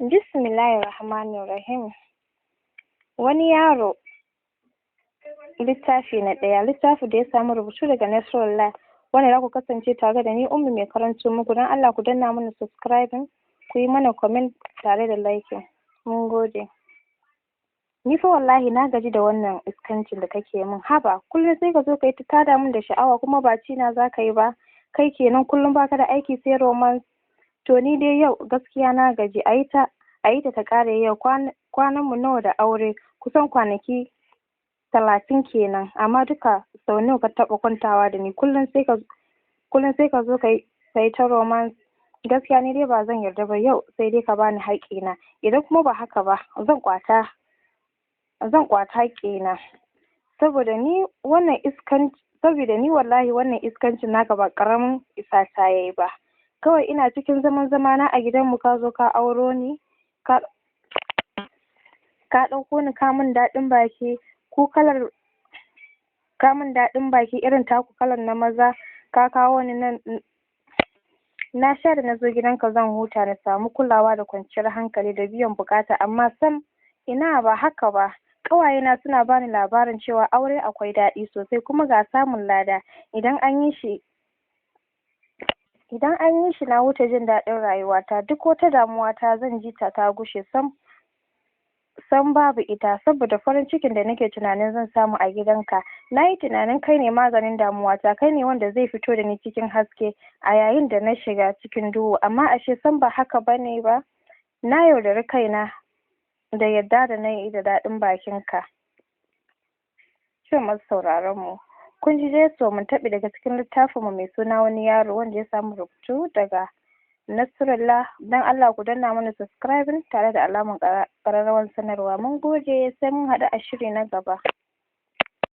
Bismillahir Rahmanir Rahim. Wani yaro, littafi na ɗaya, littafi da ya samu rubutu daga Nasrullah, wanda za ku kasance tare da ni, Ummi, mai karanto muku. Don Allah ku danna mana subscribing, ku yi mana comment tare da liking. Mun gode. Ni fa wallahi na gaji da wannan iskancin da kake min. Haba, kullum sai ka zo ka yi ta tada min da sha'awa, kuma ba ci na za ka yi ba. Kai kenan, kullum baka da aiki sai romance. To ni dai yau gaskiya na gaji. A yi ta a yi ta ta ƙare yau. Kwanan mu nawa da aure? Kusan kwanaki 30 kenan, amma duka sau nawa ka taɓa kwantawa da ni? Kullum sai ka zo ka yi ta romance. Gaskiya ni dai ba zan yarda ba yau, sai dai ka bani haƙƙina. Idan kuma ba haka ba, zan ƙwata haƙƙina, saboda ni wallahi wannan iskancin naka ba ƙaramin isa ta yayi ba. Kawai ina cikin zaman zamana a gidanmu, ka zo ka auro ni, ka ɗauko ni, ka min daɗin baki, ku kalar ka min daɗin baki irin taku kalar na maza, ka kawo ni nan. Na sha da na zo gidanka zan huta, na samu kulawa da kwanciyar hankali da biyan buƙata, amma sam ina, ba haka ba. Ƙawayena suna bani labarin cewa aure akwai daɗi sosai, kuma ga samun lada idan an yi shi. Idan an yi shi, na wuce jin daɗin rayuwata. Duk wata damuwa ta zan ji ta ta gushe sam sam, babu ita, saboda farin cikin da nake tunanin zan samu a gidanka. Na yi tunanin kai ne maganin damuwata, kai ne wanda zai fito da ni cikin haske a yayin da na shiga cikin duhu, amma ashe sam ba haka bane ba. Na yaudari kaina da yadda da na yi da daɗin bakinka. To, masu sauraron mu, kun ji dai so mun taɓi daga cikin littafin mu mai suna Wani Yaro, wanda ya samu rubutu daga Nasrullah. Don Allah ku danna mana subscribing tare da alamar ƙararrawar sanarwa. Mun gode, sai mun haɗu a shiri na gaba.